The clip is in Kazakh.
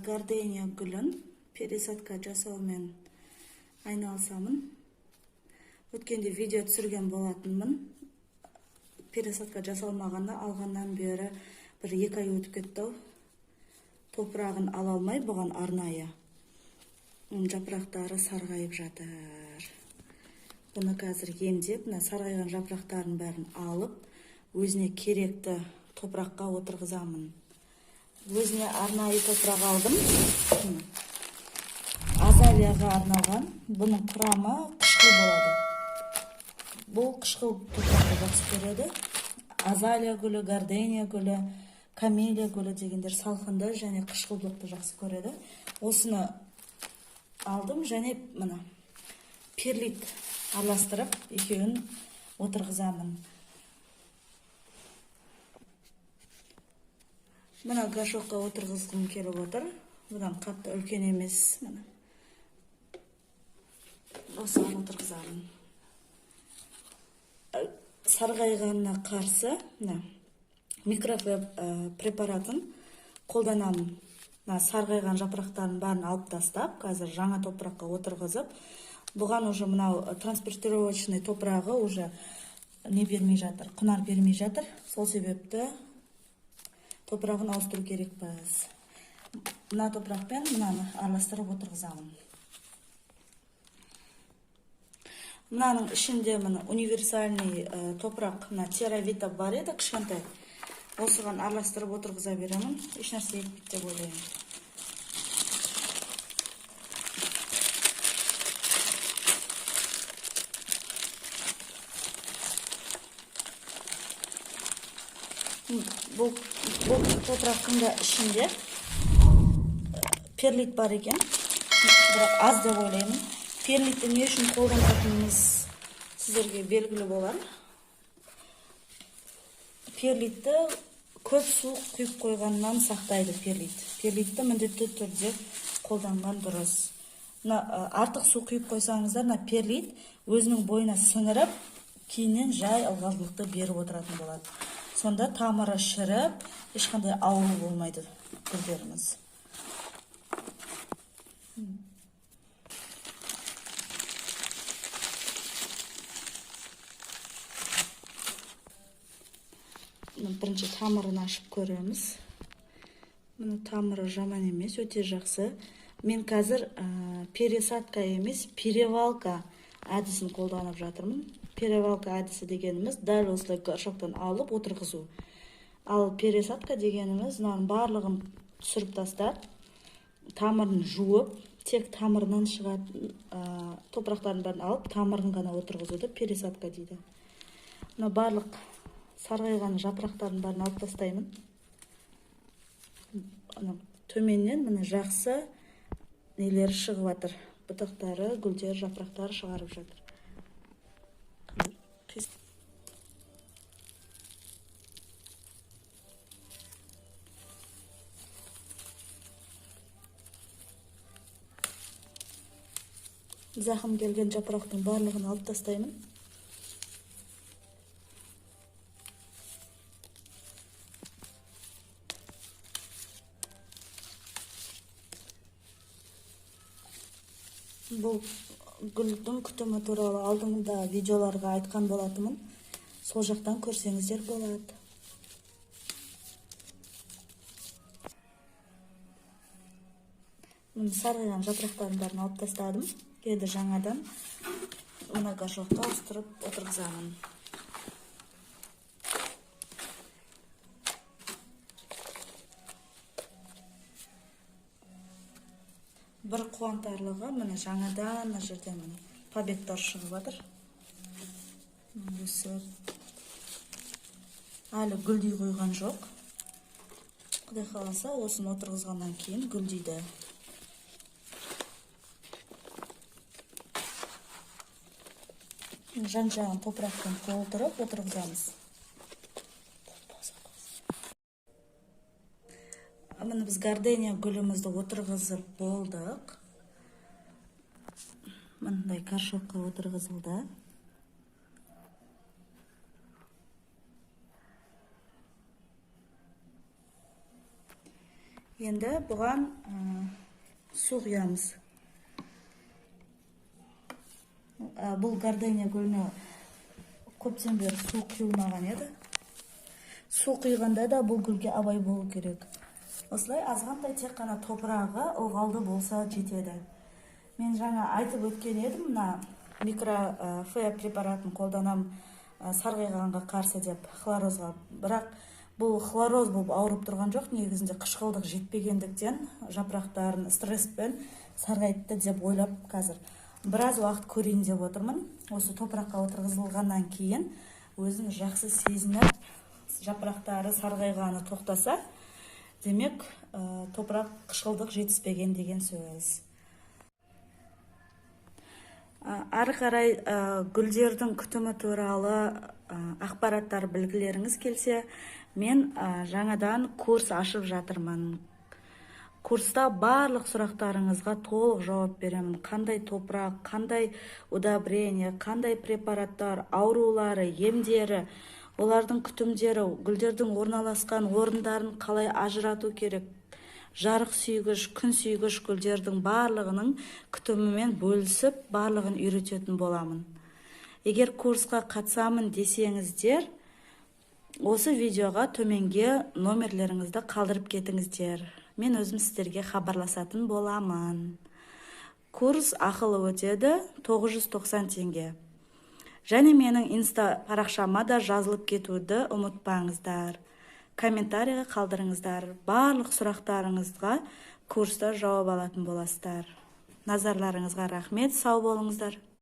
Гардения гүлін пересадка жасаумен айналысамын. Өткенде видео түсірген болатынмын. Пересадка жасалмағанда алғаннан бері бір 2 ай өтіп кетті. Топырағын ала алмай бұған арнайы. Жапырақтары сарғайып жатыр. Бұны қазір емдеп, мына сарғайған жапырақтарын бәрін алып, өзіне керекті топыраққа отырғызамын. Өзіне арнайы топырақ алдым. Азалияға арналған. Бұның құрамы қышқыл болады. Бұл қышқыл топырақты жақсы көреді. Азалия гүлі, гардения гүлі, камелия гүлі дегендер салқынды және қышқылдылықты жақсы көреді. Осыны алдым және мына перлит араластырып екеуін отырғызамын. Мына горшокқа отырғызғым келіп отыр. Бұдан қатты үлкен емес. Мына. Осыған отырғызамын. Сарғайғанына қарсы мына микрофеб препаратын қолданамын. Мына сарғайған жапырақтарын бәрін алып тастап, қазір жаңа топыраққа отырғызып, бұған уже мынау транспортировочный топырағы уже не бермей жатыр, құнар бермей жатыр. Сол себепті топырағын ауыстыру керекпіз. Мына топырақпен мынаны араластырып отырғызамын. Мынаның ішінде мына универсальный топырақ, мына терравита бар еді кішкентай. Осыған араластырып отырғыза беремін. Ешнәрсе етпейді деп ойлаймын. Бұл топырақтың да ішінде перлит бар екен, бірақ аз деп ойлаймын. Перлитті не үшін қолданатынымыз сіздерге белгілі болар. Перлитті көп су құйып қойғаннан сақтайды перлит. Перлитті міндетті түрде қолданған дұрыс. Мына артық су құйып қойсаңыздар, мына перлит өзінің бойына сіңіріп, кейіннен жай ылғалдылықты беріп отыратын болады. Сонда тамыры шіріп, ешқандай ауру болмайды гүлдеріміз. Бірінші тамырын ашып көреміз. Міне тамыры жаман емес, өте жақсы. Мен қазір пересадка емес, перевалка әдісін қолданып жатырмын. Перевалка әдісі дегеніміз дәл осылай горшоктан алып отырғызу. Ал пересадка дегеніміз мынаның барлығын түсіріп тастап, тамырын жуып, тек тамырынан шығатын топырақтардың бәрін алып, тамырын ғана отырғызуды пересадка дейді. Мына барлық сарғайған жапырақтардың бәрін алып тастаймын. Ана төменнен міне жақсы нелері шығып жатыр. Бұтақтары, гүлдер, жапырақтары шығарып жатыр. Зақым келген жапырақтың барлығын алып тастаймын. Бұл гүлдің күтімі туралы алдыңда видеоларға айтқан болатынмын. Сол жақтан көрсеңіздер болады. Міне сарғайған жапырақтардың бәрін алып тастадым. Енді жаңадан мына горшокқа ауыстырып отырғызамын. Бір қуантарлығы, міне жаңадан мына жерден міне побегтар шығып жатыр. Өсіп. Әлі гүлдей қойған жоқ. Құдай қаласа, осыны отырғызғаннан кейін гүлдейді. Жан-жағын топырақпен толтырып отырғызамыз. Міне біз гардения гүлімізді отырғызып болдық. Мындай горшокқа отырғызылды. Енді бұған су құямыз. Бұл гардения гүліне көптен бері су құйылмаған еді. Су құйғанда да бұл гүлге абай болу керек. Осылай азғантай, тек қана топырағы ылғалды болса, жетеді. Мен жаңа айтып өткен едім, мына микрофея препаратын қолданам сарғайғанға қарсы деп, хлорозға. Бірақ бұл хлороз болып ауырып тұрған жоқ, негізінде қышқылдық жетпегендіктен жапырақтарын стресспен сарғайтты деп ойлап, қазір біраз уақыт көрейін деп отырмын. Осы топыраққа отырғызылғаннан кейін өзін жақсы сезініп, жапырақтары сарғайғаны тоқтаса, демек, топырақ қышқылдық жетіспеген деген сөз. Ары қарай гүлдердің күтімі туралы ақпараттар білгілеріңіз келсе, мен жаңадан курс ашып жатырмын. Курста барлық сұрақтарыңызға толық жауап беремін: қандай топырақ, қандай удобрение, қандай препараттар, аурулары, емдері, олардың күтімдері, гүлдердің орналасқан орындарын қалай ажырату керек, жарық сүйгіш, күн сүйгіш гүлдердің барлығының күтімімен бөлісіп, барлығын үйрететін боламын. Егер курсқа қатысамын десеңіздер, осы видеоға төменге номерлеріңізді қалдырып кетіңіздер, мен өзім сіздерге хабарласатын боламын. Курс ақылы өтеді, 990 теңге. Және менің инста парақшама да жазылып кетуді ұмытпаңыздар, комментарийға қалдырыңыздар. Барлық сұрақтарыңызға курста жауап алатын боласыздар. Назарларыңызға рахмет, сау болыңыздар.